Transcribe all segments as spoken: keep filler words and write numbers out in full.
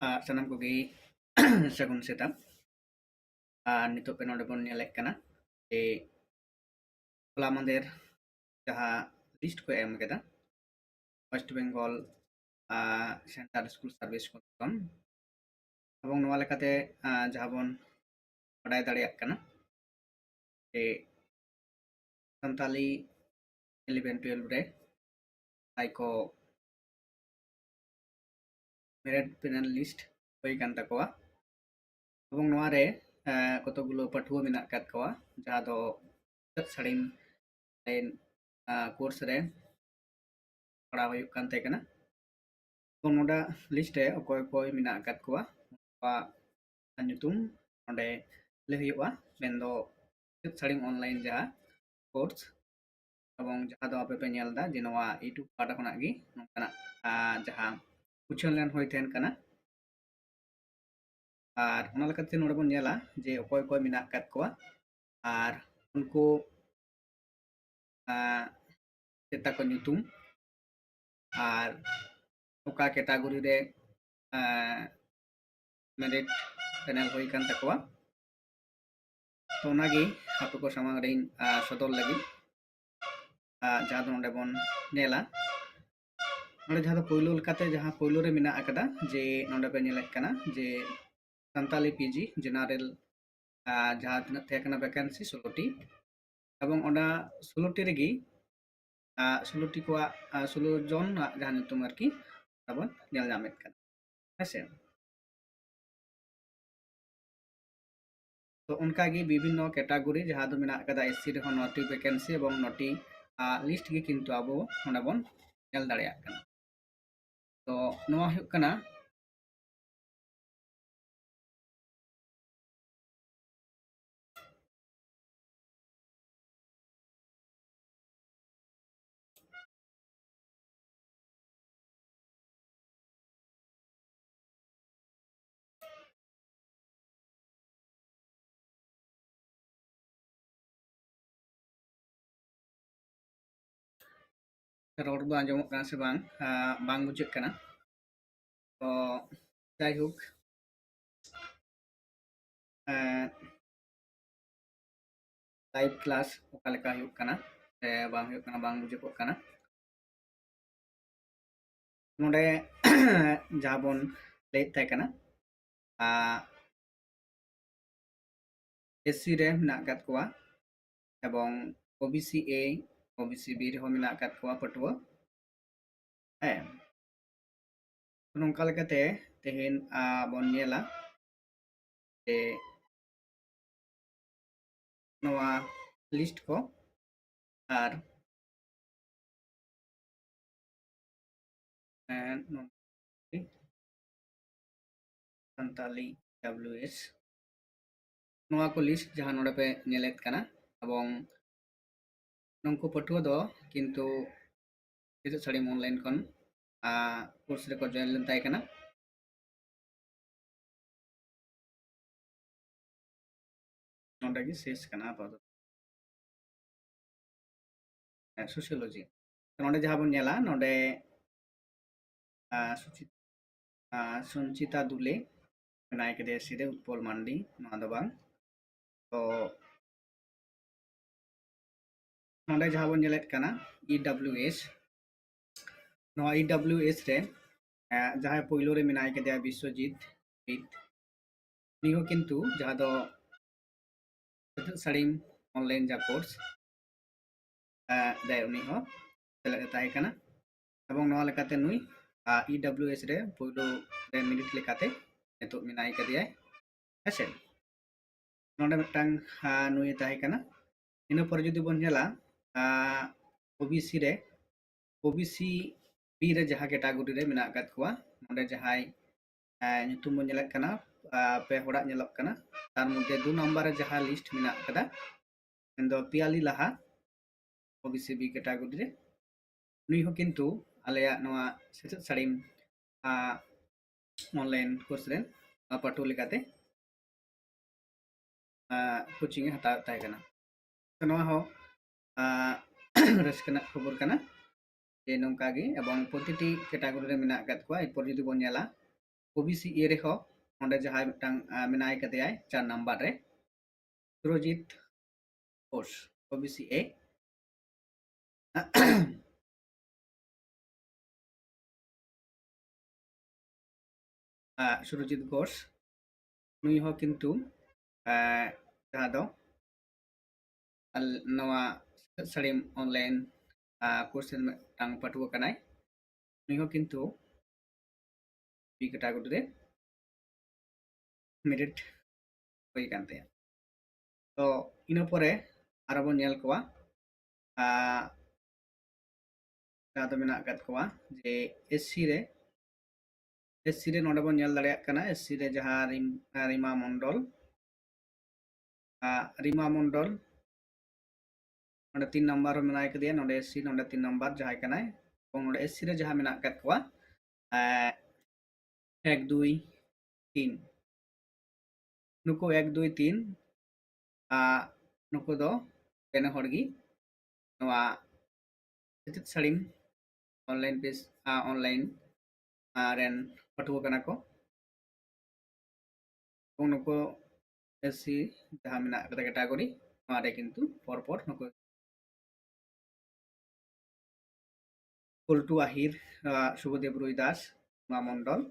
ᱟᱨ ᱥᱟᱱᱟᱢ ᱠᱚᱜᱮ ᱥᱟᱹᱜᱩᱱ ᱥᱮᱛᱟᱜ᱾ ᱟᱨ ᱱᱤᱛᱚᱜ ᱯᱮ ᱱᱚᱰᱮ ᱵᱚᱱ ᱧᱮᱞᱮᱫ ᱠᱟᱱᱟ ᱡᱮ ᱦᱚᱞᱟ ᱢᱟᱫᱷᱮᱨ ᱡᱟᱦᱟᱸ ᱞᱤᱥᱴ ᱠᱚ ᱮᱢ ᱠᱮᱫᱟ West Bengal Central School Service Commission, ᱮᱵᱚᱝ ᱱᱚᱣᱟ ᱞᱮᱠᱟᱛᱮ ᱟᱨ ᱡᱟᱦᱟᱸ ᱵᱚᱱ ᱵᱟᱰᱟᱭ ᱫᱟᱲᱮᱭᱟᱜ ᱠᱟᱱᱟ ᱡᱮ ᱥᱟᱱᱛᱟᱞᱤ eleven twelve ᱨᱮ ᱡᱟᱦᱟᱸᱭ ᱠᱚ merit panelist ᱦᱩᱭ ᱠᱟᱱ ᱛᱟᱠᱚᱣᱟ, ᱮᱵᱚᱝ ᱱᱚᱣᱟ ᱨᱮ ᱟᱨ ᱠᱚᱛᱚᱠ ᱜᱩᱞᱳ ᱯᱟᱹᱴᱷᱩᱣᱟᱹ ᱢᱮᱱᱟᱜ ᱟᱠᱟᱫ ᱠᱚᱣᱟ ᱡᱟᱦᱟᱸ ᱫᱚ ᱥᱟᱹᱲᱤᱢ ᱞᱟᱭᱤᱱ ᱠᱳᱨᱥ ᱨᱮ ᱯᱟᱲᱦᱟᱣ ᱦᱩᱭᱩᱜ ᱠᱟᱱ ᱛᱟᱦᱮᱸ ᱠᱟᱱᱟ᱾ ᱛᱚ ᱱᱚᱰᱮ ᱞᱤᱥᱴ ᱨᱮ ᱚᱠᱚᱭ ᱚᱠᱚᱭ ᱢᱮᱱᱟᱜ ᱟᱠᱟᱫ ᱠᱚᱣᱟ, ᱩᱱᱠᱩᱣᱟᱜ ᱧᱩᱛᱩᱢ ᱱᱚᱰᱮ ᱞᱟᱹᱭ ᱦᱩᱭᱩᱜᱼᱟ, ᱢᱮᱱᱫᱚ ᱥᱟᱹᱲᱤᱢ ᱚᱱᱞᱟᱭᱤᱱ ᱡᱟᱦᱟᱸ ᱠᱳᱨᱥ, ᱮᱵᱚᱝ ᱡᱟᱦᱟᱸ ᱫᱚ ᱟᱯᱮ ᱯᱮ ᱧᱮᱞ ᱮᱫᱟ ᱡᱮ ᱱᱚᱣᱟ YouTube ᱯᱟᱦᱴᱟ ᱠᱷᱚᱱᱟᱜ ᱜᱮ ᱱᱚᱝᱠᱟᱱᱟᱜ ᱟᱨ ᱡᱟᱦᱟᱸ ᱩᱪᱷᱟᱹᱱ ᱞᱮᱱ ᱦᱩᱭ ᱛᱟᱦᱮᱱ ᱠᱟᱱᱟ᱾ ᱟᱨ ᱚᱱᱟ ᱞᱮᱠᱟᱛᱮ ᱱᱚᱰᱮ ᱵᱚᱱ ᱧᱮᱞᱟ ᱡᱮ ᱚᱠᱚᱭ ᱚᱠᱚᱭ ᱢᱮᱱᱟᱜ ᱟᱠᱟᱫ ᱠᱚᱣᱟ ᱟᱨ ᱩᱱᱠᱩ ᱟᱨ ᱪᱮᱫ ᱛᱟᱠᱚ ᱧᱩᱛᱩᱢ ᱟᱨ ᱚᱠᱟ ᱠᱮᱴᱟᱜᱚᱨᱤ ᱨᱮ ᱟᱨ merit panel ᱦᱩᱭ ᱠᱟᱱ ᱛᱟᱠᱚᱣᱟ᱾ ᱛᱚ ᱚᱱᱟᱜᱮ ᱟᱯᱮ ᱠᱚ ᱥᱟᱢᱟᱝ ᱨᱮᱧ ᱟᱨ ᱥᱚᱫᱚᱨ ᱞᱟᱹᱜᱤᱫ᱾ ᱟᱨ ᱡᱟᱦᱟᱸ ᱫᱚ ᱱᱚᱰᱮ ᱵᱚᱱ ᱧᱮᱞᱟ, ᱱᱚᱰᱮ ᱡᱟᱦᱟᱸ ᱫᱚ ᱯᱳᱭᱞᱳ ᱞᱮᱠᱟᱛᱮ ᱡᱟᱦᱟᱸ ᱯᱳᱭᱞᱳ ᱨᱮ ᱢᱮᱱᱟᱜ ᱟᱠᱟᱫᱟ ᱡᱮ ᱱᱚᱰᱮ ᱯᱮ ᱧᱮᱞᱮᱫ ᱠᱟᱱᱟ ᱡᱮ ᱥᱟᱱᱛᱟᱞᱤ PG general ᱟᱨ ᱡᱟᱦᱟᱸ ᱛᱤᱱᱟᱹᱜ ᱛᱟᱦᱮᱸ ᱠᱟᱱᱟ vacancy ᱥᱳᱞᱳ ᱴᱤ, ᱮᱵᱚᱝ ᱚᱱᱟ ᱥᱳᱞᱳ ᱴᱤ ᱨᱮᱜᱮ ᱟᱨ ᱥᱳᱞᱳ ᱴᱤ ᱠᱚᱣᱟᱜ ᱟᱨ ᱥᱳᱞᱳ ᱡᱚᱱ ᱟᱜ ᱡᱟᱦᱟᱸ ᱧᱩᱛᱩᱢ ᱟᱨᱠᱤ ᱟᱵᱚ ᱧᱮᱞ ᱧᱟᱢᱮᱫ ᱠᱟᱱᱟ, ᱦᱮᱸᱥᱮ᱾ ᱛᱚ ᱚᱱᱠᱟᱜᱮ ᱵᱤᱵᱷᱤᱱᱱᱚ ᱠᱮᱴᱟᱜᱚᱨᱤ ᱡᱟᱦᱟᱸ ᱫᱚ ᱢᱮᱱᱟᱜ ᱟᱠᱟᱫᱟ, SC ᱨᱮᱦᱚᱸ ᱱᱚᱴᱤ vacancy ᱮᱵᱚᱝ ᱱᱚᱴᱤ ᱟᱨ ᱞᱤᱥᱴ ᱜᱮ ᱠᱤᱱᱛᱩ ᱟᱵᱚ ᱱᱚᱰᱮ ᱵᱚᱱ ᱧᱮᱞ ᱫᱟᱲᱮᱭᱟᱜ ᱠᱟᱱᱟ᱾ ᱛᱚ ᱱᱚᱣᱟ ᱦᱩᱭᱩᱜ ᱠᱟᱱᱟ ᱨᱚᱲ ᱫᱚ ᱟᱸᱡᱚᱢᱚᱜ ᱠᱟᱱᱟ ᱥᱮ ᱵᱟᱝ, ᱟᱨ ᱵᱟᱝ ᱵᱩᱡᱷᱟᱹᱜ ᱠᱟᱱᱟ᱾ ᱛᱚ ᱡᱟᱭᱦᱳᱠ, ᱞᱟᱭᱤᱵᱷ ᱠᱞᱟᱥ ᱚᱠᱟ ᱞᱮᱠᱟ ᱦᱩᱭᱩᱜ ᱠᱟᱱᱟ ᱥᱮ ᱵᱟᱝ ᱦᱩᱭᱩᱜ ᱠᱟᱱᱟ, ᱵᱟᱝ ᱵᱩᱡᱷᱟᱹᱜᱚᱜ ᱠᱟᱱᱟ᱾ ᱱᱚᱰᱮ ᱡᱟᱦᱟᱸ ᱵᱚᱱ ᱞᱟᱹᱭᱮᱫ ᱛᱟᱦᱮᱸ ᱠᱟᱱᱟ, ᱮᱥᱥᱤ ᱨᱮ ᱢᱮᱱᱟᱜ ᱟᱠᱟᱫ ᱠᱚᱣᱟ ᱮᱵᱚᱝ ᱳᱵᱤᱥᱤ ᱮ, ᱳᱵᱤᱥᱤ ᱵᱤ ᱨᱮᱦᱚᱸ ᱢᱮᱱᱟᱜ ᱟᱠᱟᱫ ᱠᱚᱣᱟ ᱯᱟᱹᱴᱷᱩᱣᱟᱹ᱾ ᱦᱮᱸ, ᱱᱚᱝᱠᱟ ᱞᱮᱠᱟᱛᱮ ᱛᱮᱦᱮᱧ ᱵᱚᱱ ᱧᱮᱞᱟ ᱡᱮ ᱱᱚᱣᱟ ᱞᱤᱥᱴ ᱠᱚ ᱟᱨ ᱥᱟᱱᱛᱟᱞᱤ ᱰᱟᱵᱞᱤᱭᱩ ᱮᱥ, ᱱᱚᱣᱟ ᱠᱚ ᱞᱤᱥᱴ ᱡᱟᱦᱟᱸ ᱱᱚᱰᱮ ᱯᱮ ᱧᱮᱞᱮᱫ ᱠᱟᱱᱟ, ᱮᱵᱚᱝ ᱱᱩᱠᱩ ᱯᱟᱹᱴᱷᱩᱣᱟᱹ ᱫᱚ ᱠᱤᱱᱛᱩ ᱥᱮᱪᱮᱫ ᱥᱟᱹᱲᱤᱢ ᱚᱱᱞᱟᱭᱤᱱ ᱠᱷᱚᱱ ᱠᱳᱨᱥ ᱨᱮᱠᱚ ᱡᱚᱭᱮᱱ ᱞᱮᱱ ᱛᱟᱦᱮᱸ ᱠᱟᱱᱟ᱾ ᱱᱚᱰᱮ ᱜᱮ ᱥᱮᱥ ᱠᱟᱱᱟ ᱟᱯᱟᱛᱚᱛᱚ᱾ ᱥᱳᱥᱤᱭᱳᱞᱚᱡᱤ, ᱱᱚᱰᱮ ᱡᱟᱦᱟᱸ ᱵᱚᱱ ᱧᱮᱞᱟ, ᱱᱚᱰᱮ ᱥᱩᱪᱤᱛᱟ ᱫᱩᱞᱮ ᱢᱮᱱᱟᱭ ᱠᱮᱫᱮᱭᱟ ᱥᱤᱨᱮ, ᱩᱛᱯᱚᱞ ᱢᱟᱱᱰᱤ ᱱᱚᱣᱟ ᱫᱚ ᱵᱟᱝ᱾ ᱛᱚ ᱱᱚᱰᱮ ᱡᱟᱦᱟᱸ ᱵᱚᱱ ᱧᱮᱞᱮᱫ ᱠᱟᱱᱟ ᱤ ᱰᱟᱵᱞᱤᱭᱩ ᱮᱥ, ᱱᱚᱣᱟ ᱤ ᱰᱟᱵᱞᱤᱭᱩ ᱮᱥ ᱨᱮ ᱡᱟᱦᱟᱸᱭ ᱯᱳᱭᱞᱳ ᱨᱮ ᱢᱮᱱᱟᱭ ᱠᱮᱫᱮᱭᱟ ᱵᱤᱥᱥᱚᱡᱤᱛ ᱵᱤᱫ, ᱩᱱᱤ ᱦᱚᱸ ᱠᱤᱱᱛᱩ ᱡᱟᱦᱟᱸ ᱫᱚ ᱥᱮᱪᱮᱫ ᱥᱟᱹᱲᱤᱢ ᱚᱱᱞᱟᱭᱤᱱ ᱡᱟᱦᱟᱸ ᱠᱳᱨᱥ ᱨᱮ ᱩᱱᱤ ᱦᱚᱸ ᱥᱮᱞᱮᱫ ᱮ ᱛᱟᱦᱮᱸ ᱠᱟᱱᱟ᱾ ᱮᱵᱚᱝ ᱱᱚᱣᱟ ᱞᱮᱠᱟᱛᱮ ᱱᱩᱭ ᱤ ᱰᱟᱵᱞᱤᱭᱩ ᱮᱥ ᱨᱮ ᱯᱳᱭᱞᱳ ᱨᱮ ᱢᱤᱱᱤᱴ ᱞᱮᱠᱟᱛᱮ ᱱᱤᱛᱚᱜ ᱢᱮᱱᱟᱭ ᱠᱟᱫᱮᱭᱟᱭ᱾ ᱦᱮᱸᱥᱮ, ᱱᱚᱰᱮ ᱢᱤᱫᱴᱟᱝ ᱱᱩᱭ ᱛᱟᱦᱮᱸ ᱠᱟᱱᱟ᱾ ᱤᱱᱟᱹ ᱯᱚᱨᱮ ᱡᱩᱫᱤ ᱵᱚᱱ ᱧᱮᱞᱟ ᱳᱵᱤᱥᱤ ᱨᱮ, ᱳᱵᱤᱥᱤ ᱵᱤ ᱨᱮ ᱡᱟᱦᱟᱸ ᱠᱮᱴᱟᱜᱚᱨᱤ ᱨᱮ ᱢᱮᱱᱟᱜ ᱟᱠᱟᱫ ᱠᱚᱣᱟ, ᱱᱚᱰᱮ ᱡᱟᱦᱟᱸᱭ ᱧᱩᱛᱩᱢ ᱵᱚᱱ ᱧᱮᱞᱮᱫ ᱠᱟᱱᱟ, ᱯᱮ ᱦᱚᱲᱟᱜ ᱧᱮᱞᱚᱜ ᱠᱟᱱᱟ᱾ ᱛᱟᱨ ᱢᱚᱫᱽᱫᱷᱮ ᱫᱩ ᱱᱟᱢᱵᱟᱨ ᱨᱮ ᱡᱟᱦᱟᱸ ᱞᱤᱥᱴ ᱢᱮᱱᱟᱜ ᱟᱠᱟᱫᱟ, ᱢᱮᱱᱫᱚ ᱯᱤᱭᱟᱞᱤ ᱞᱟᱦᱟ, ᱳᱵᱤᱥᱤ ᱵᱤ ᱠᱮᱴᱟᱜᱚᱨᱤ ᱨᱮ, ᱩᱱᱤ ᱦᱚᱸ ᱠᱤᱱᱛᱩ ᱟᱞᱮᱭᱟᱜ ᱱᱚᱣᱟ ᱥᱮᱪᱮᱫ ᱥᱟᱹᱲᱤᱢ ᱚᱱᱞᱟᱭᱤᱱ ᱠᱳᱨᱥ ᱨᱮᱱ ᱯᱟᱹᱴᱷᱩᱣᱟᱹ ᱞᱮᱠᱟᱛᱮ ᱠᱳᱪᱤᱝ ᱮ ᱦᱟᱛᱟᱣᱮᱫ ᱛᱟᱦᱮᱸ ᱠᱟᱱᱟ᱾ ᱛᱚ ᱱᱚᱣᱟ ᱦᱚᱸ ᱨᱟᱹᱥᱠᱟᱹ ᱨᱮᱱᱟᱜ ᱠᱷᱚᱵᱚᱨ ᱠᱟᱱᱟ ᱡᱮ ᱱᱚᱝᱠᱟ ᱜᱮ ᱮᱵᱚᱝ ᱯᱨᱚᱛᱤᱴᱤ ᱠᱮᱴᱟᱜᱚᱨᱤ ᱨᱮ ᱢᱮᱱᱟᱜ ᱟᱠᱟᱫ ᱠᱚᱣᱟ᱾ ᱮᱨᱯᱚᱨ ᱡᱩᱫᱤ ᱵᱚᱱ ᱧᱮᱞᱟ ᱳᱵᱤᱥᱤ ᱮ ᱨᱮᱦᱚᱸ ᱱᱚᱰᱮ ᱡᱟᱦᱟᱸᱭ ᱢᱤᱫᱴᱟᱝ ᱢᱮᱱᱟᱭ ᱠᱟᱫᱮᱭᱟᱭ ᱪᱟᱨ ᱱᱟᱢᱵᱟᱨ ᱨᱮ, ᱥᱩᱨᱚᱡᱤᱛ ᱜᱷᱳᱥ, ᱳᱵᱤᱥᱤ ᱮ᱾ ᱥᱩᱨᱚᱡᱤᱛ ᱜᱷᱳᱥ, ᱱᱩᱭ ᱦᱚᱸ ᱠᱤᱱᱛᱩ ᱡᱟᱦᱟᱸ ᱫᱚ ᱱᱚᱣᱟ ᱥᱮᱪᱮᱫ ᱥᱟᱹᱲᱤᱢ online course ᱨᱮᱱ ᱢᱤᱫᱴᱟᱝ ᱯᱟᱹᱴᱷᱩᱣᱟᱹ ᱠᱟᱱᱟᱭ᱾ ᱱᱩᱭ ᱦᱚᱸ ᱠᱤᱱᱛᱩ ᱵᱤ category ᱨᱮ merit ᱦᱩᱭ ᱟᱠᱟᱱ ᱛᱟᱭᱟ᱾ ᱛᱚ ᱤᱱᱟᱹ ᱯᱚᱨᱮ ᱟᱨᱚ ᱵᱚᱱ ᱧᱮᱞ ᱠᱚᱣᱟ, ᱡᱟᱦᱟᱸ ᱫᱚ ᱢᱮᱱᱟᱜ ᱟᱠᱟᱫ ᱠᱚᱣᱟ ᱡᱮ SC ᱨᱮ, SC ᱨᱮ ᱱᱚᱰᱮ ᱵᱚᱱ ᱧᱮᱞ ᱫᱟᱲᱮᱭᱟᱜ ᱠᱟᱱᱟ, SC ᱨᱮ ᱡᱟᱦᱟᱸ ᱨᱤᱢ-, ᱨᱤᱢᱟ ᱢᱚᱱᱰᱚᱞ, ᱨᱤᱢᱟ ᱢᱚᱱᱰᱚᱞ ᱱᱚᱰᱮ ᱛᱤᱱ ᱱᱟᱢᱵᱟᱨ ᱨᱮ ᱢᱮᱱᱟᱭ ᱠᱟᱫᱮᱭᱟ, ᱱᱚᱰᱮ SC, ᱱᱚᱰᱮ ᱛᱤᱱ ᱱᱟᱢᱵᱟᱨ ᱡᱟᱦᱟᱸᱭ ᱠᱟᱱᱟᱭ, ᱮᱵᱚᱝ ᱱᱚᱰᱮ SC ᱨᱮ ᱡᱟᱦᱟᱸ ᱢᱮᱱᱟᱜ ᱟᱠᱟᱫ ᱠᱚᱣᱟ, ᱮᱠ ᱫᱩᱭ ᱛᱤᱱ, ᱱᱩᱠᱩ ᱮᱠ ᱫᱩᱭ ᱛᱤᱱ, ᱱᱩᱠᱩ ᱫᱚ ᱯᱮᱱᱮ ᱦᱚᱲ ᱜᱮ ᱱᱚᱣᱟ ᱥᱮᱪᱮᱫ ᱥᱟᱹᱲᱤᱢ online page, online ᱨᱮᱱ ᱯᱟᱹᱴᱷᱩᱣᱟᱹ ᱠᱟᱱᱟ ᱠᱚ᱾ ᱮᱵᱚᱝ ᱱᱩᱠᱩ SC ᱡᱟᱦᱟᱸ ᱢᱮᱱᱟᱜ ᱟᱠᱟᱫᱟ category, ᱱᱚᱣᱟ ᱨᱮ ᱠᱤᱱᱛᱩ ᱯᱚᱨ ᱯᱚᱨ ᱱᱩᱠᱩ ᱯᱚᱞᱴᱩ ᱟᱦᱤᱨ, ᱥᱩᱵᱩᱫᱮᱵ ᱨᱩᱭ ᱫᱟᱥ, ᱨᱤᱢᱟ ᱢᱚᱱᱰᱚᱞ᱾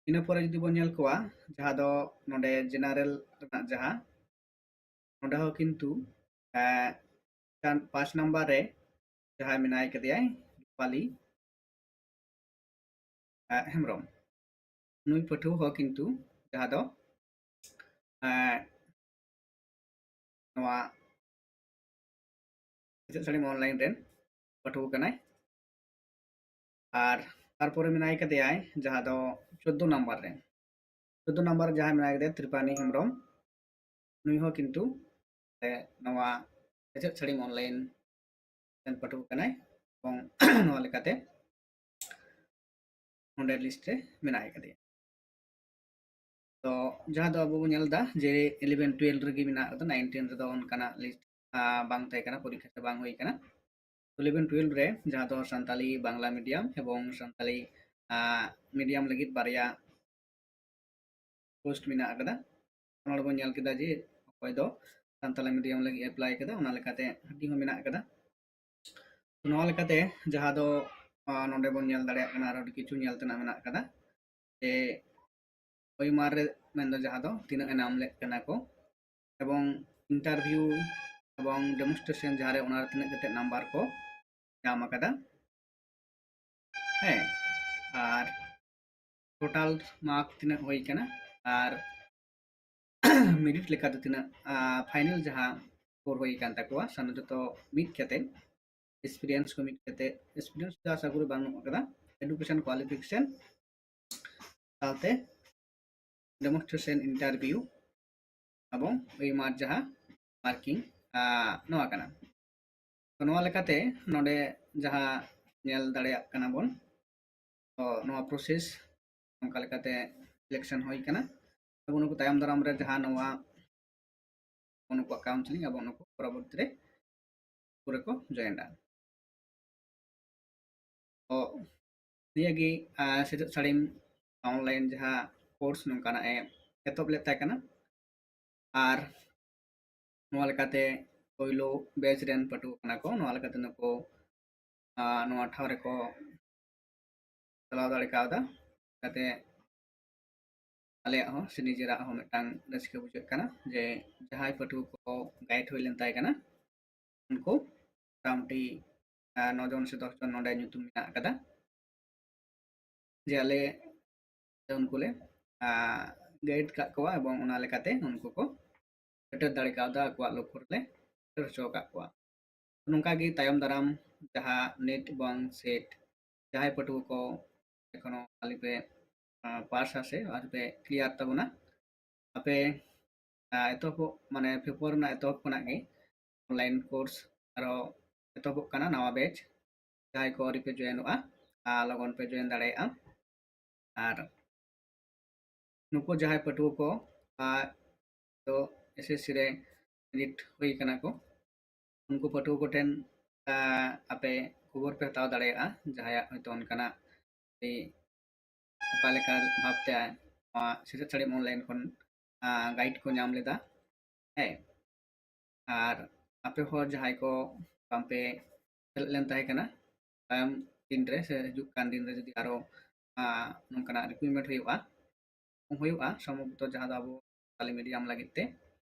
ᱤᱱᱟᱹ ᱯᱚᱨᱮ ᱡᱩᱫᱤ ᱵᱚᱱ ᱧᱮᱞ ᱠᱚᱣᱟ, ᱡᱟᱦᱟᱸ ᱫᱚ ᱱᱚᱰᱮ general ᱨᱮᱱᱟᱜ ᱡᱟᱦᱟᱸ, ᱱᱚᱰᱮ ᱦᱚᱸ ᱠᱤᱱᱛᱩ ᱯᱟᱸᱪ ᱱᱟᱢᱵᱟᱨ ᱨᱮ ᱡᱟᱦᱟᱸᱭ ᱢᱮᱱᱟᱭ ᱠᱟᱫᱮᱭᱟᱭ ᱨᱩᱯᱟᱞᱤ ᱦᱮᱢᱵᱨᱚᱢ, ᱱᱩᱭ ᱯᱟᱹᱴᱷᱩᱣᱟᱹ ᱦᱚᱸ ᱠᱤᱱᱛᱩ ᱡᱟᱦᱟᱸ ᱫᱚ ᱱᱚᱣᱟ ᱥᱮᱪᱮᱫ ᱥᱟᱹᱲᱤᱢ online ᱨᱮᱱ ᱯᱟᱹᱴᱷᱩᱣᱟᱹ ᱠᱟᱱᱟᱭ᱾ ᱟᱨ ᱛᱟᱨᱯᱚᱨᱮ ᱢᱮᱱᱟᱭ ᱠᱟᱫᱮᱭᱟᱭ ᱡᱟᱦᱟᱸ ᱫᱚ ᱪᱳᱫᱫᱳ ᱱᱟᱢᱵᱟᱨ ᱨᱮ, ᱪᱳᱫᱫᱳ ᱱᱟᱢᱵᱟᱨ ᱨᱮ ᱡᱟᱦᱟᱸᱭ ᱢᱮᱱᱟᱭ ᱠᱟᱫᱮᱭᱟ ᱛᱨᱤᱯᱟᱱᱤ ᱦᱮᱢᱵᱨᱚᱢ, ᱱᱩᱭ ᱦᱚᱸ ᱠᱤᱱᱛᱩ ᱱᱚᱣᱟ ᱥᱮᱪᱮᱫ ᱥᱟᱹᱲᱤᱢ online ᱨᱮᱱ ᱯᱟᱹᱴᱷᱩᱣᱟᱹ ᱠᱟᱱᱟᱭ᱾ ᱮᱵᱚᱝ ᱱᱚᱣᱟ ᱞᱮᱠᱟᱛᱮ ᱱᱚᱰᱮ list ᱨᱮ ᱢᱮᱱᱟᱭ ᱠᱟᱫᱮᱭᱟ᱾ ᱛᱚ ᱡᱟᱦᱟᱸ ᱫᱚ ᱟᱵᱚ ᱵᱚᱱ ᱧᱮᱞ ᱮᱫᱟ ᱡᱮ eleven twelve ᱨᱮᱜᱮ ᱢᱮᱱᱟᱜ ᱠᱟᱫᱟ, nine ten ᱨᱮᱫᱚ ᱚᱱᱠᱟᱱᱟᱜ list ᱵᱟᱝ ᱛᱟᱦᱮᱸ ᱠᱟᱱᱟ, ᱯᱚᱨᱤᱠᱠᱷᱟ ᱛᱮ ᱵᱟᱝ ᱦᱩᱭ ᱠᱟᱱᱟ᱾ eleven twelve ᱨᱮ ᱡᱟᱦᱟᱸ ᱫᱚ ᱥᱟᱱᱛᱟᱞᱤ ᱵᱟᱝᱞᱟ medium ᱮᱵᱚᱝ ᱥᱟᱱᱛᱟᱞᱤ ᱢᱤᱰᱤᱭᱟᱢ ᱞᱟᱹᱜᱤᱫ ᱵᱟᱨᱭᱟ ᱯᱳᱥᱴ ᱢᱮᱱᱟᱜ ᱟᱠᱟᱫᱟ᱾ ᱱᱚᱰᱮ ᱵᱚᱱ ᱧᱮᱞ ᱠᱮᱫᱟ ᱡᱮ ᱚᱠᱚᱭ ᱫᱚ ᱥᱟᱱᱛᱟᱲᱤ ᱢᱤᱰᱤᱭᱟᱢ ᱞᱟᱹᱜᱤᱫ ᱮᱯᱞᱟᱭ ᱠᱟᱫᱟ, ᱚᱱᱟ ᱞᱮᱠᱟᱛᱮ ᱦᱟᱹᱴᱤᱧ ᱦᱚᱸ ᱢᱮᱱᱟᱜ ᱟᱠᱟᱫᱟ᱾ ᱛᱚ, ᱱᱚᱣᱟ ᱞᱮᱠᱟᱛᱮ ᱡᱟᱦᱟᱸ ᱫᱚ ᱟᱨ ᱱᱚᱰᱮ ᱵᱚᱱ ᱧᱮᱞ ᱫᱟᱲᱮᱭᱟᱜ ᱠᱟᱱᱟ, ᱟᱨᱚ ᱟᱹᱰᱤ ᱠᱤᱪᱷᱩ ᱧᱮᱞ ᱛᱮᱱᱟᱜ ᱢᱮᱱᱟᱜ ᱟᱠᱟᱫᱟ᱾ ᱡᱮ ᱳᱭᱮᱢᱟᱨ ᱨᱮ ᱢᱮᱱᱫᱚ ᱡᱟᱦᱟᱸ ᱫᱚ ᱛᱤᱱᱟᱹᱜ ᱮ ᱧᱟᱢ ᱞᱮᱫ ᱠᱟᱱᱟ ᱠᱚ, ᱮᱵᱚᱝ ᱤᱱᱴᱟᱨᱵᱷᱤᱭᱩ ᱮᱵᱚᱝ ᱰᱮᱢᱚᱱᱥᱴᱨᱮᱥᱚᱱ ᱡᱟᱦᱟᱸᱨᱮ ᱚᱱᱟᱨᱮ ᱛᱤᱱᱟᱹᱜ ᱠᱟᱛᱮ ᱱᱟᱢᱵᱟᱨ ᱠᱚ ᱧᱟᱢ ᱟᱠᱟᱫᱟ᱾ ᱦᱮᱸ, ᱟᱨ ᱴᱳᱴᱟᱞ ᱢᱟᱨᱠ ᱛᱤᱱᱟᱹᱜ ᱦᱩᱭ ᱠᱟᱱᱟ ᱟᱨ ᱢᱮᱨᱤᱴ ᱞᱮᱠᱟᱛᱮ ᱛᱤᱱᱟᱹᱜ ᱯᱷᱟᱭᱱᱮᱞ ᱡᱟᱦᱟᱸ ᱥᱠᱳᱨ ᱦᱩᱭ ᱠᱟᱱ ᱛᱟᱠᱚᱣᱟ, ᱥᱟᱱᱟᱢ ᱡᱚᱛᱚ ᱢᱤᱫ ᱠᱟᱛᱮ, ᱮᱠᱥᱯᱤᱨᱤᱭᱮᱱᱥ ᱠᱚ ᱢᱤᱫ ᱠᱟᱛᱮ, ᱮᱠᱥᱯᱤᱨᱤᱭᱮᱱᱥ ᱫᱚ ᱟᱥᱟ ᱠᱚᱨᱤ ᱵᱟᱹᱱᱩᱜ ᱟᱠᱟᱫᱟ, ᱮᱰᱩᱠᱮᱥᱚᱱ ᱠᱳᱣᱟᱞᱤᱯᱷᱤᱠᱮᱥᱚᱱ ᱥᱟᱶᱛᱮ ᱰᱮᱢᱚᱱᱥᱴᱨᱮᱥᱚᱱ ᱤᱱᱴᱟᱨᱵᱷᱤᱭᱩ ᱮᱵᱚᱝ ᱳᱭᱮᱢᱟᱨ ᱡᱟᱦᱟᱸ ᱢᱟᱨᱠᱤᱝ ᱱᱚᱣᱟ ᱠᱟᱱᱟ᱾ ᱛᱚ, ᱱᱚᱣᱟ ᱞᱮᱠᱟᱛᱮ ᱱᱚᱰᱮ ᱡᱟᱦᱟᱸ ᱧᱮᱞ ᱫᱟᱲᱮᱭᱟᱜ ᱠᱟᱱᱟ ᱵᱚᱱ, ᱛᱚ, ᱱᱚᱣᱟ ᱯᱨᱚᱥᱮᱥ ᱱᱚᱝᱠᱟ ᱞᱮᱠᱟᱛᱮ ᱥᱤᱞᱮᱠᱥᱚᱱ ᱦᱩᱭ ᱠᱟᱱᱟ᱾ ᱟᱵᱚ ᱱᱩᱠᱩ ᱛᱟᱭᱚᱢ ᱫᱟᱨᱟᱢ ᱨᱮ ᱡᱟᱦᱟᱸ ᱱᱚᱣᱟ ᱱᱩᱠᱩᱣᱟᱜ ᱠᱟᱣᱩᱱᱥᱮᱞᱤᱝ ᱟᱵᱚ ᱱᱩᱠᱩ ᱯᱚᱨᱚᱵᱚᱨᱛᱤ ᱨᱮ ᱯᱩᱨᱟᱹ ᱠᱚ ᱡᱚᱭᱮᱱᱟ᱾ ᱛᱚ, ᱱᱤᱭᱟᱹᱜᱮ ᱥᱮᱪᱮᱫ ᱥᱟᱹᱲᱤᱢ ᱚᱱᱞᱟᱭᱤᱱ ᱡᱟᱦᱟᱸ ᱠᱳᱨᱥ ᱱᱚᱝᱠᱟᱱᱟᱜ ᱮ ᱮᱛᱚᱦᱚᱵ ᱞᱮᱫ ᱛᱟᱦᱮᱸ ᱠᱟᱱᱟ᱾ ᱟᱨ ᱱᱚᱣᱟ ᱞᱮᱠᱟᱛᱮ ᱯᱳᱭᱞᱳ ᱵᱮᱪ ᱨᱮᱱ ᱯᱟᱹᱴᱷᱩᱣᱟᱹ ᱠᱟᱱᱟ ᱠᱚ᱾ ᱱᱚᱣᱟ ᱞᱮᱠᱟᱛᱮ ᱱᱩᱠᱩ ᱱᱚᱣᱟ ᱴᱷᱟᱶ ᱨᱮᱠᱚ ᱪᱟᱞᱟᱣ ᱫᱟᱲᱮ ᱠᱟᱣᱫᱟ᱾ ᱠᱟᱛᱮ ᱟᱞᱮᱭᱟᱜ ᱦᱚᱸ ᱥᱮ ᱱᱤᱡᱮᱨᱟᱜ ᱦᱚᱸ ᱢᱤᱫᱴᱟᱝ ᱨᱟᱹᱥᱠᱟᱹ ᱵᱩᱡᱷᱟᱹᱜ ᱠᱟᱱᱟ ᱡᱮ ᱡᱟᱦᱟᱸᱭ ᱯᱟᱹᱴᱷᱩᱣᱟᱹ ᱠᱚ ᱜᱟᱭᱤᱰ ᱦᱩᱭ ᱞᱮᱱ ᱛᱟᱦᱮᱸ ᱠᱟᱱᱟ, ᱩᱱᱠᱩ ᱢᱚᱴᱟᱢᱩᱴᱤ ᱱᱚ ᱡᱚᱱ ᱥᱮ ᱫᱚᱥ ᱡᱚᱱ ᱱᱚᱰᱮ ᱧᱩᱛᱩᱢ ᱢᱮᱱᱟᱜ ᱟᱠᱟᱫᱟ᱾ ᱡᱮ ᱟᱞᱮ ᱩᱱᱠᱩ ᱞᱮ ᱜᱟᱭᱤᱰ ᱠᱟᱜ ᱠᱚᱣᱟ ᱮᱵᱚᱝ ᱚᱱᱟ ᱞᱮᱠᱟᱛᱮ ᱩᱱᱠᱩ ᱠᱚ ᱥᱮᱴᱮᱨ ᱫᱟᱲᱮ ᱠᱟᱣᱫᱟ, ᱟᱠᱚᱣᱟᱜ ᱞᱚᱠᱠᱷᱚ ᱨᱮᱞᱮ ᱥᱮᱴᱮᱨ ᱦᱚᱪᱚ ᱟᱠᱟᱫ ᱠᱚᱣᱟ᱾ ᱱᱚᱝᱠᱟ ᱜᱮ ᱛᱟᱭᱚᱢ ᱫᱟᱨᱟᱢ ᱡᱟᱦᱟᱸ ᱱᱮᱴ ᱮᱵᱚᱝ ᱥᱮᱴ ᱡᱟᱦᱟᱸᱭ ᱯᱟᱹᱴᱷᱩᱣᱟᱹ ᱠᱚ ᱮᱠᱷᱚᱱᱳ ᱟᱹᱣᱨᱤ ᱯᱮ ᱯᱟᱥᱟ ᱥᱮ ᱟᱹᱣᱨᱤ ᱯᱮ ᱠᱞᱤᱭᱟᱨ ᱛᱟᱵᱚᱱᱟ, ᱟᱯᱮ ᱮᱛᱚᱦᱚᱵᱚᱜ ᱢᱟᱱᱮ ᱯᱷᱮᱵᱽᱨᱩᱣᱟᱨᱤ ᱨᱮᱱᱟᱜ ᱮᱛᱚᱦᱚᱵ ᱠᱷᱚᱱᱟᱜ ᱜᱮ ᱚᱱᱞᱟᱭᱤᱱ ᱠᱳᱨᱥ ᱟᱨᱚ ᱮᱛᱚᱦᱚᱵᱚᱜ ᱠᱟᱱᱟ, ᱱᱟᱣᱟ ᱵᱮᱪ᱾ ᱡᱟᱦᱟᱸᱭ ᱠᱚ ᱟᱹᱣᱨᱤ ᱯᱮ ᱡᱚᱭᱮᱱᱚᱜᱼᱟ, ᱞᱚᱜᱚᱱ ᱯᱮ ᱡᱚᱭᱮᱱ ᱫᱟᱲᱮᱭᱟᱜᱼᱟ᱾ ᱟᱨ ᱱᱩᱠᱩ ᱡᱟᱦᱟᱸᱭ ᱯᱟᱹᱴᱷᱩᱣᱟᱹ ᱠᱚ ᱫᱚ ᱮᱥ ᱮᱥ ᱥᱤ ᱨᱮ ᱮᱰᱢᱤᱴ ᱦᱩᱭ ᱠᱟᱱᱟ ᱠᱚ, ᱩᱱᱠᱩ ᱯᱟᱹᱴᱷᱩᱣᱟᱹ ᱠᱚᱴᱷᱮᱱ ᱟᱯᱮ ᱠᱷᱚᱵᱚᱨ ᱯᱮ ᱦᱟᱛᱟᱣ ᱫᱟᱲᱮᱭᱟᱜᱼᱟ᱾ ᱡᱟᱦᱟᱸᱭᱟᱜ ᱦᱚᱭᱛᱳ ᱚᱱᱠᱟᱱᱟᱜ ᱟᱹᱰᱤ ᱚᱠᱟ ᱞᱮᱠᱟ ᱵᱷᱟᱵᱽᱛᱮ ᱱᱚᱣᱟ ᱥᱮᱪᱮᱫ ᱥᱟᱹᱲᱤᱢ ᱚᱱᱞᱟᱭᱤᱱ ᱠᱷᱚᱱ ᱜᱟᱭᱤᱰ ᱠᱚ ᱧᱟᱢ ᱞᱮᱫᱟ᱾ ᱦᱮᱸ, ᱟᱨ ᱟᱯᱮ ᱦᱚᱸ ᱡᱟᱦᱟᱸᱭ ᱠᱚ ᱵᱟᱝᱯᱮ ᱥᱮᱞᱮᱫ ᱞᱮᱱ ᱛᱟᱦᱮᱸ ᱠᱟᱱᱟ, ᱛᱟᱭᱚᱢ ᱫᱤᱱ ᱨᱮ ᱥᱮ ᱦᱤᱡᱩᱜ ᱠᱟᱱ ᱫᱤᱱ ᱨᱮ ᱡᱩᱫᱤ ᱟᱨᱚ ᱱᱚᱝᱠᱟᱱᱟᱜ ᱨᱤᱠᱨᱩᱴᱢᱮᱱᱴ ᱦᱩᱭᱩᱜᱼᱟ, ᱦᱩᱭᱩᱜᱼᱟ ᱥᱚᱢᱵᱷᱚᱵᱚᱛᱚ ᱡᱟᱦᱟᱸ ᱫᱚ ᱟᱵᱚ ᱥᱟᱱᱛᱟᱞᱤ ᱢᱤᱰᱤᱭᱟᱢ ᱞᱟᱹᱜᱤᱫ ᱛᱮ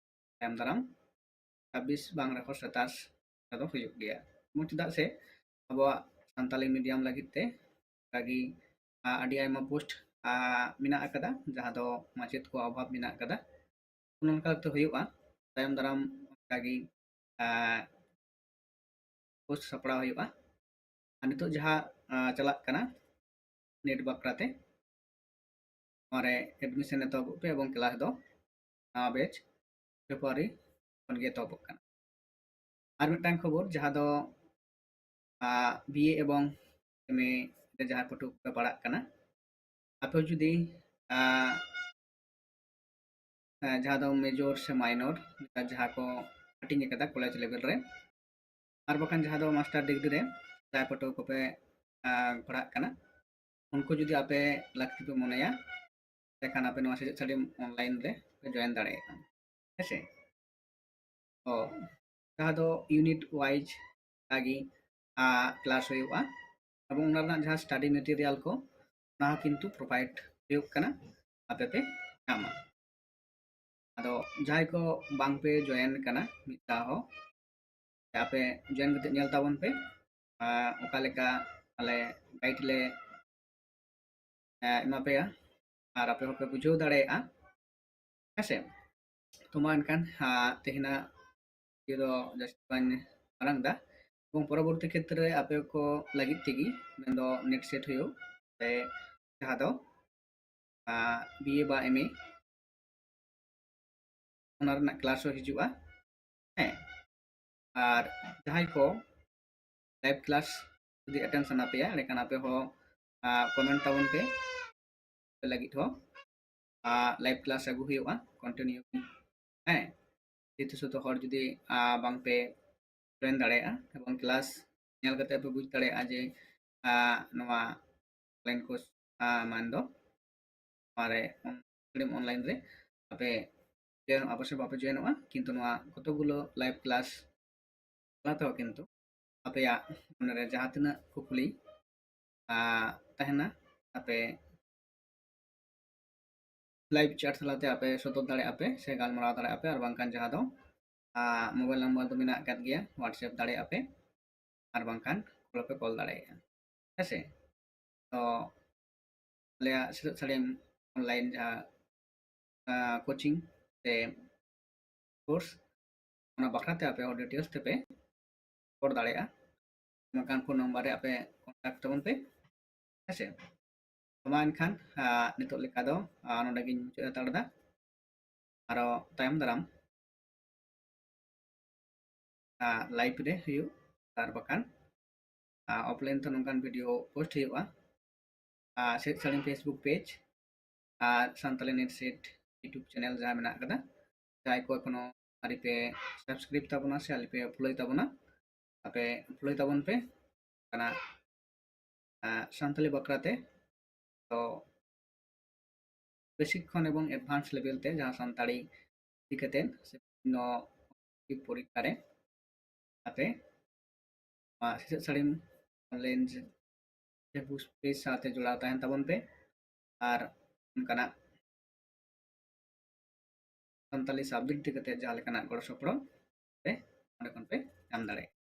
ᱛᱟᱭᱚᱢ ᱫᱟᱨᱟᱢ ᱪᱷᱟᱵᱵᱤᱥ ᱵᱟᱝ ᱨᱮᱦᱚᱸ ᱥᱟᱛᱟᱥ ᱫᱚ ᱦᱩᱭᱩᱜ ᱜᱮᱭᱟ᱾ ᱪᱮᱫᱟᱜ ᱥᱮ ᱟᱵᱚᱣᱟᱜ ᱥᱟᱱᱛᱟᱞᱤ ᱢᱤᱰᱤᱭᱟᱢ ᱞᱟᱹᱜᱤᱫ ᱛᱮ ᱚᱱᱠᱟᱜᱮ ᱟᱹᱰᱤ ᱟᱭᱢᱟ ᱯᱳᱥᱴ ᱢᱮᱱᱟᱜ ᱟᱠᱟᱫᱟ, ᱡᱟᱦᱟᱸ ᱫᱚ ᱢᱟᱪᱮᱫ ᱠᱚ ᱚᱵᱷᱟᱵᱽ ᱢᱮᱱᱟᱜ ᱟᱠᱟᱫᱟ᱾ ᱚᱱᱠᱟ ᱠᱟᱛᱮ ᱦᱩᱭᱩᱜᱼᱟ, ᱛᱟᱭᱚᱢ ᱫᱟᱨᱟᱢ ᱚᱱᱠᱟᱜᱮ ᱯᱳᱥᱴ ᱥᱟᱯᱲᱟᱣ ᱦᱩᱭᱩᱜᱼᱟ᱾ ᱟᱨ ᱱᱤᱛᱚᱜ ᱡᱟᱦᱟᱸ ᱪᱟᱞᱟᱜ ᱠᱟᱱᱟ ᱱᱮᱴ ᱵᱟᱠᱷᱨᱟᱛᱮ, ᱱᱚᱣᱟᱨᱮ ᱮᱰᱢᱤᱥᱚᱱ ᱮᱛᱚᱦᱚᱵᱚᱜ ᱯᱮ ᱮᱵᱚᱝ ᱠᱞᱟᱥ ᱫᱚ ᱱᱟᱣᱟ ᱵᱮᱪ ᱯᱷᱮᱵᱽᱨᱩᱣᱟᱨᱤ ᱠᱷᱚᱱᱜᱮ ᱮᱛᱚᱦᱚᱵᱚᱜ ᱠᱟᱱᱟ᱾ ᱟᱨ ᱢᱤᱫᱴᱟᱝ ᱠᱷᱚᱵᱚᱨ, ᱡᱟᱦᱟᱸ ᱫᱚ ᱵᱤ ᱮ ᱮᱵᱚᱝ ᱮᱢ ᱮ ᱨᱮ ᱡᱟᱦᱟᱸ ᱯᱟᱹᱴᱷᱩᱣᱟᱹ ᱠᱚᱯᱮ ᱯᱟᱲᱦᱟᱜ ᱠᱟᱱᱟ, ᱟᱯᱮ ᱡᱩᱫᱤ ᱡᱟᱦᱟᱸ ᱫᱚ ᱢᱮᱡᱚᱨ ᱥᱮ ᱢᱟᱭᱱᱚᱨ ᱡᱟᱦᱟᱸ ᱠᱚ ᱦᱟᱹᱴᱤᱧ ᱟᱠᱟᱫᱟ ᱠᱚᱞᱮᱡᱽ ᱞᱮᱵᱮᱞ ᱨᱮ, ᱟᱨ ᱵᱟᱠᱷᱟᱱ ᱡᱟᱦᱟᱸ ᱫᱚ ᱢᱟᱥᱴᱟᱨ ᱰᱤᱜᱽᱨᱤ ᱨᱮ ᱡᱟᱦᱟᱸᱭ ᱯᱟᱹᱴᱷᱩᱣᱟᱹ ᱠᱚᱯᱮ ᱯᱟᱲᱦᱟᱜ ᱠᱟᱱᱟ, ᱩᱱᱠᱩ ᱡᱩᱫᱤ ᱟᱯᱮ ᱞᱟᱹᱠᱛᱤ ᱯᱮ ᱢᱚᱱᱮᱭᱟ, ᱮᱱᱠᱷᱟᱱ ᱟᱯᱮ ᱱᱚᱣᱟ ᱥᱮᱪᱮᱫ ᱥᱟᱹᱲᱤᱢ ᱚᱱᱞᱟᱭᱤᱱ ᱨᱮ ᱯᱮ ᱡᱚᱭᱮᱱ ᱫᱟᱲᱮᱭᱟᱜᱼᱟ᱾ ᱦᱮᱸᱥᱮ? ᱚ, ᱡᱟᱦᱟᱸ ᱫᱚ ᱤᱭᱩᱱᱤᱴ ᱣᱟᱭᱤᱡ ᱞᱟᱹᱜᱤᱫ ᱠᱞᱟᱥ ᱦᱩᱭᱩᱜᱼᱟ, ᱮᱵᱚᱝ ᱚᱱᱟ ᱨᱮᱱᱟᱜ ᱡᱟᱦᱟᱸ ᱥᱴᱟᱰᱤ ᱢᱮᱴᱮᱨᱤᱭᱟᱞ ᱠᱚ, ᱚᱱᱟ ᱦᱚᱸ ᱠᱤᱱᱛᱩ ᱯᱨᱳᱵᱷᱟᱭᱤᱰ ᱦᱩᱭᱩᱜ ᱠᱟᱱᱟ, ᱟᱯᱮ ᱯᱮ ᱧᱟᱢᱟ᱾ ᱟᱫᱚ ᱡᱟᱦᱟᱸᱭ ᱠᱚ ᱵᱟᱝ ᱯᱮ ᱡᱚᱭᱮᱱ ᱠᱟᱱᱟ ᱢᱤᱫ ᱫᱷᱟᱣ ᱦᱚᱸ, ᱟᱯᱮ ᱡᱚᱭᱮᱱ ᱠᱟᱛᱮ ᱧᱮᱞ ᱛᱟᱵᱚᱱ ᱯᱮ ᱚᱠᱟ ᱞᱮᱠᱟ ᱟᱞᱮ ᱜᱟᱭᱤᱰ ᱞᱮ ᱮᱢᱟ ᱯᱮᱭᱟ ᱟᱨ ᱟᱯᱮ ᱦᱚᱸᱯᱮ ᱵᱩᱡᱷᱟᱹᱣ ᱫᱟᱲᱮᱭᱟᱜᱼᱟ᱾ ᱦᱮᱸᱥᱮ? ᱛᱚ ᱢᱟ ᱮᱱᱠᱷᱟᱱ ᱛᱮᱦᱮᱧᱟᱜ ᱤᱭᱟᱹ ᱫᱚ ᱡᱟᱹᱥᱛᱤ ᱵᱟᱹᱧ ᱢᱟᱨᱟᱝ ᱮᱫᱟ, ᱮᱵᱚᱝ ᱯᱚᱨᱚᱵᱚᱨᱛᱤ ᱠᱷᱮᱛᱨᱮ ᱟᱯᱮ ᱠᱚ ᱞᱟᱹᱜᱤᱫ ᱛᱮᱜᱮ ᱢᱮᱱᱫᱚ ᱱᱮᱴ ᱥᱮᱴ ᱦᱩᱭᱩᱜ ᱥᱮ ᱡᱟᱦᱟᱸ ᱫᱚ ᱵᱤ ᱮ ᱵᱟ ᱮᱢ ᱮ, ᱚᱱᱟ ᱨᱮᱱᱟᱜ ᱠᱞᱟᱥ ᱦᱚᱸ ᱦᱤᱡᱩᱜᱼᱟ᱾ ᱦᱮᱸ, ᱟᱨ ᱡᱟᱦᱟᱸᱭ ᱠᱚ ᱞᱟᱭᱤᱵᱷ ᱠᱞᱟᱥ ᱡᱩᱫᱤ ᱮᱴᱮᱱᱰ ᱥᱟᱱᱟ ᱯᱮᱭᱟ, ᱮᱸᱰᱮᱠᱷᱟᱱ ᱟᱯᱮ ᱦᱚᱸ ᱠᱚᱢᱮᱱᱴ ᱛᱟᱵᱚᱱ ᱯᱮ, ᱟᱯᱮ ᱞᱟᱹᱜᱤᱫ ᱦᱚᱸ ᱞᱟᱭᱤᱵᱷ ᱠᱞᱟᱥ ᱟᱹᱜᱩ ᱦᱩᱭᱩᱜᱼᱟ ᱠᱚᱱᱴᱤᱱᱤᱭᱩ᱾ ᱦᱮᱸ, ᱡᱮᱦᱮᱛᱩ ᱡᱚᱛᱚ ᱦᱚᱲ ᱡᱩᱫᱤ ᱵᱟᱝᱯᱮ ᱡᱚᱭᱮᱱ ᱫᱟᱲᱮᱭᱟᱜᱼᱟ ᱮᱵᱚᱝ ᱠᱞᱟᱥ ᱧᱮᱞ ᱠᱟᱛᱮ ᱯᱮ ᱵᱩᱡᱽ ᱫᱟᱲᱮᱭᱟᱜᱼᱟ ᱡᱮ ᱱᱚᱣᱟ ᱚᱱᱞᱟᱭᱤᱱ ᱠᱳᱨᱥ ᱢᱟᱱ ᱫᱚ ᱱᱚᱣᱟ ᱨᱮ ᱥᱟᱱᱛᱟᱲᱤ ᱚᱱᱞᱟᱭᱤᱱ ᱨᱮ ᱟᱯᱮ ᱡᱚᱭᱮᱱᱚᱜᱼᱟ ᱯᱮ ᱥᱮ ᱵᱟᱯᱮ ᱡᱚᱭᱮᱱᱚᱜᱼᱟ, ᱠᱤᱱᱛᱩ ᱱᱚᱣᱟ ᱠᱚᱛᱚᱠ ᱜᱩᱞᱳ ᱞᱟᱭᱤᱵᱷ ᱠᱞᱟᱥ ᱛᱟᱞᱟ ᱛᱮᱦᱚᱸ ᱠᱤᱱᱛᱩ ᱟᱯᱮᱭᱟᱜ ᱢᱚᱱᱮᱨᱮ ᱡᱟᱦᱟᱸ ᱛᱤᱱᱟᱹᱜ ᱠᱩᱠᱞᱤ ᱛᱟᱦᱮᱱᱟ, ᱟᱯᱮ ᱞᱟᱭᱤᱵᱷ ᱪᱮᱴ ᱛᱟᱞᱟᱛᱮ ᱟᱯᱮ ᱥᱚᱫᱚᱨ ᱫᱟᱲᱮᱭᱟᱜᱼᱟ ᱯᱮ ᱥᱮ ᱜᱟᱞᱢᱟᱨᱟᱣ ᱫᱟᱲᱮᱭᱟᱜᱼᱟ ᱯᱮ, ᱟᱨ ᱵᱟᱝᱠᱷᱟᱱ ᱡᱟᱦᱟᱸ ᱫᱚ ᱢᱳᱵᱟᱭᱤᱞ ᱱᱟᱢᱵᱟᱨ ᱫᱚ ᱢᱮᱱᱟᱜ ᱟᱠᱟᱫ ᱜᱮᱭᱟ, ᱦᱳᱣᱟᱴᱥᱮᱯ ᱫᱟᱲᱮᱭᱟᱜᱼᱟ ᱯᱮ, ᱟᱨ ᱵᱟᱝᱠᱷᱟᱱ ᱠᱚᱞ ᱯᱮ ᱠᱚᱞ ᱫᱟᱲᱮᱭᱟᱜᱼᱟ᱾ ᱦᱮᱸ ᱥᱮ? ᱛᱚ ᱟᱞᱮᱭᱟᱜ ᱥᱮᱪᱮᱫ ᱥᱟᱹᱲᱤᱢ ᱚᱱᱞᱟᱭᱤᱱ ᱡᱟᱦᱟᱸ ᱠᱳᱪᱤᱝ ᱥᱮ ᱠᱳᱨᱥ, ᱚᱱᱟ ᱵᱟᱠᱷᱨᱟ ᱛᱮ ᱟᱯᱮ ᱦᱚᱸ ᱰᱤᱴᱮᱞᱥ ᱛᱮᱯᱮ ᱨᱚᱯᱚᱲ ᱫᱟᱲᱮᱭᱟᱜᱼᱟ᱾ ᱱᱚᱝᱠᱟᱱ ᱯᱷᱳᱱ ᱱᱟᱢᱵᱟᱨ ᱨᱮ ᱟᱯᱮ ᱠᱚᱱᱴᱟᱠᱴ ᱛᱟᱵᱚᱱ ᱯᱮ, ᱦᱮᱸ ᱥᱮ? ᱛᱚ ᱢᱟ ᱮᱱᱠᱷᱟᱱ ᱱᱤᱛᱚᱜ ᱞᱮᱠᱟ ᱫᱚ ᱱᱚᱰᱮ ᱜᱤᱧ ᱢᱩᱪᱟᱹᱫ ᱦᱟᱛᱟᱲ ᱮᱫᱟ᱾ ᱟᱨᱚ ᱛᱟᱭᱚᱢ ᱫᱟᱨᱟᱢ ᱞᱟᱭᱤᱵᱷ ᱨᱮ ᱦᱩᱭᱩᱜ, ᱟᱨ ᱵᱟᱠᱷᱟᱱ ᱚᱯᱷᱞᱟᱭᱤᱱ ᱛᱮ ᱱᱚᱝᱠᱟᱱ ᱵᱷᱤᱰᱤᱭᱳ ᱯᱳᱥᱴ ᱦᱩᱭᱩᱜᱼᱟ᱾ ᱥᱮᱪᱮᱫ ᱥᱟᱹᱲᱤᱢ ᱯᱷᱮᱥᱵᱩᱠ ᱯᱮᱡᱽ ᱟᱨ Santali net set YouTube channel ᱡᱟᱦᱟᱸ ᱢᱮᱱᱟᱜ ᱟᱠᱟᱫᱟ, ᱡᱟᱦᱟᱸᱭ ᱠᱚ ᱮᱠᱷᱚᱱᱳ ᱟᱹᱣᱨᱤ ᱯᱮ ᱥᱟᱵᱥᱠᱨᱟᱭᱤᱵᱽ ᱛᱟᱵᱚᱱᱟ ᱥᱮ ᱟᱹᱣᱨᱤ ᱯᱮ ᱯᱷᱚᱞᱳᱭ ᱛᱟᱵᱚᱱᱟ, ᱟᱯᱮ ᱯᱷᱚᱞᱳᱭ ᱛᱟᱵᱚᱱ ᱯᱮ᱾ ᱠᱟᱱᱟ ᱥᱟᱱᱛᱟᱞᱤ ᱵᱟᱠᱷᱨᱟ ᱛᱮ᱾ ᱛᱚ ᱵᱮᱥᱤᱠ ᱠᱷᱚᱱ ᱮᱵᱚᱝ ᱮᱰᱵᱷᱟᱱᱥ ᱞᱮᱵᱮᱞ ᱛᱮ ᱡᱟᱦᱟᱸ ᱥᱟᱱᱛᱟᱲᱤ ᱤᱫᱤ ᱠᱟᱛᱮ ᱥᱮ ᱵᱤᱵᱷᱤᱱᱱᱚ ᱯᱚᱨᱤᱠᱠᱷᱟ ᱨᱮ ᱟᱯᱮ ᱱᱚᱣᱟ ᱥᱮᱪᱮᱫ ᱥᱟᱹᱲᱤᱢ ᱚᱱᱞᱟᱭᱤᱱ ᱯᱷᱮᱥᱵᱩᱠ ᱯᱮᱡᱽ ᱥᱟᱶᱛᱮ ᱡᱚᱲᱟᱣ ᱛᱟᱦᱮᱱ ᱛᱟᱵᱚᱱ ᱯᱮ᱾ ᱟᱨ ᱚᱱᱠᱟᱱᱟᱜ ᱥᱟᱱᱛᱟᱞᱤ ᱥᱟᱵᱡᱮᱠᱴ ᱤᱫᱤ ᱠᱟᱛᱮ ᱡᱟᱦᱟᱸ ᱞᱮᱠᱟᱱᱟᱜ ᱜᱚᱲᱚ ᱥᱚᱯᱚᱦᱚᱫ ᱯᱮ ᱚᱸᱰᱮ ᱠᱷᱚᱱ ᱯᱮ ᱧᱟᱢ ᱫᱟᱲᱮᱭᱟᱜᱼᱟ᱾